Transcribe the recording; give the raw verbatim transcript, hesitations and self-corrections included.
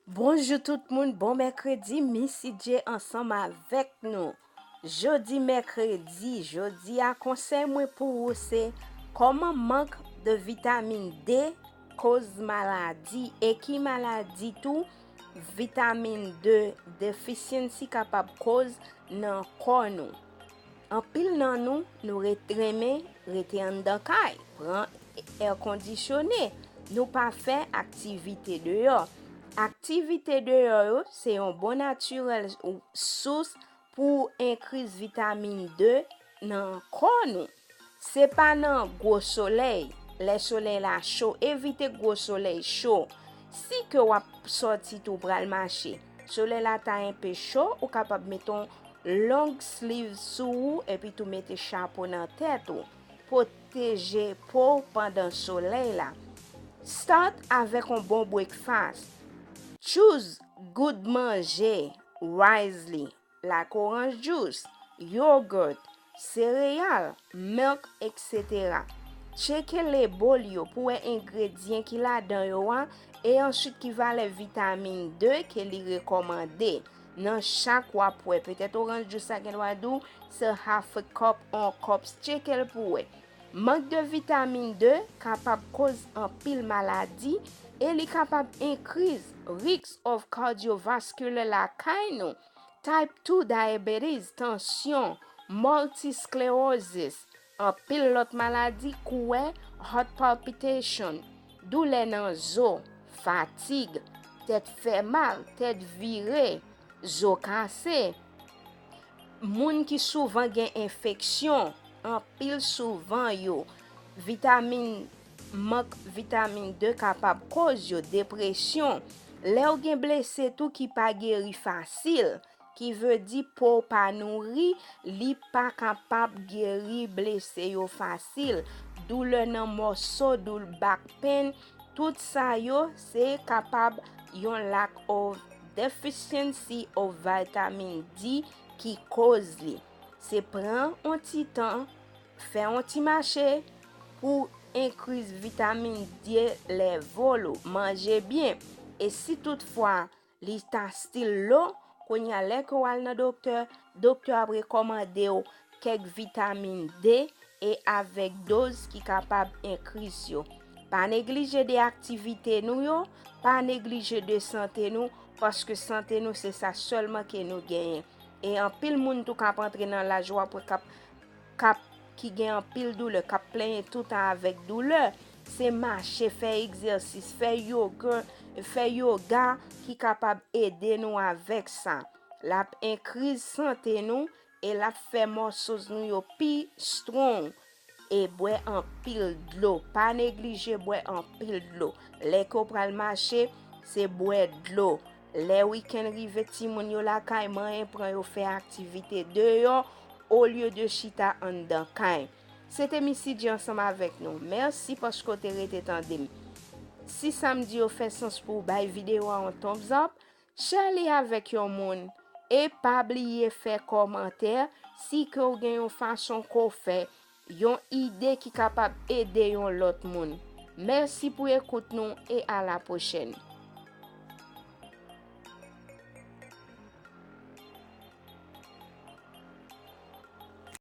Bonjou tout moun, bon mèkredi, Missy J ansanm avèk nou. Jodi mèkredi, jodi a konsèy mwen pou ou se kòman mank de vitamin D koz maladi e ki maladi tou vitamin D deficiency kapab koz nan kò nou. Anpil nan nou, nou ret renmen rete anndan kay, pran èkondisyone, nou pa fè aktivite deyò. Aktivite deyò yo se yon bon natirèl sous pou enkriz vitamin D nan kò nou. Se pa nan gwo solèy, lè solèy la cho, evite gwo solèy cho. Si ke w ap sòti tou pral mache, solèy la ta enpe cho, ou kapab met yon long sleeve sou ou epi tou mete chapo nan tèt ou. Pwoteje po w pandan solèy la. Start avèk yon bon breakfast. Choose good manje wisely, like orange juice, yogurt, sereyal, milk, et cetera. Tcheke label yo pou wè engredyan ki ladan yo a e answit ki valè vitamin D ke li rekòmande. Nan chak w ap wè, petèt orange juice la gen dwa di w se half a cup, yon cup, tcheke l pou wè. Mank de vitamin D kapab koz anpil maladi e li kapab enkriz risk of cardiovascular lakay nou, type two diabetes, tansyon, multisklerosis, anpil lòt maladi, kouwè, heart palpitation, doulè nan zo, fatig, tèt fè mal, tèt vire, zo kase. Moun ki souvan gen enfeksyon, anpil souvan yo, vitamin, mank vitamin D kapab koz yo, depresyon. Lè w gen blese tou ki pa geri fasil, ki vle di po w pa nouri, li pa kapab geri blese yo fasil. Doulè nan mòso, doul back pain, tout sa yo se kapab yon lack of deficiency of vitamin D ki koz li. Se pran yon ti tan, fè yon ti mache pou enkriz vitamin D level ou, manje byen. E si toutfwa li ta still low, kounye a lè ke w al nan doktè, doktè ap rekòmande w kèk vitamin D e avèk doz ki kapab enkriz yo. Pa neglije de aktivite nou yo, pa neglije de sante nou, paske sante nou se sa sèlman ke nou genyen. E anpil moun tou k ap antre nan laj w ap wè k ap, k ap, ki gen anpil doulè, k ap plenyen toutan avèk doulè. Se mache, fè egzèsis, fè yoga, fè yoga ki kapab ede nou avèk sa. L ap enkriz sante nou e l ap fè muscles nou yo pi strong. E bwè anpil dlo. Pa neglije bwè anpil dlo. Lè ke w pral mache, se bwè dlo. Lè wikenn rive, timoun yo lakay, manyen pran yo fè aktivite deyò, olye de chita anndan kay. Se te Missy J ansanm avèk nou. Mèsi paske w te rete tande m. Si sa m di yo fè sans pou w, bay videyo a yon thumbs up, share li avèk yon moun, e pa bliye fè kòmantè si ke w gen yon fason ke w fè, yon ide ki kapab ede yon lòt moun. Mèsi pou ekout nou e a la pwochèn.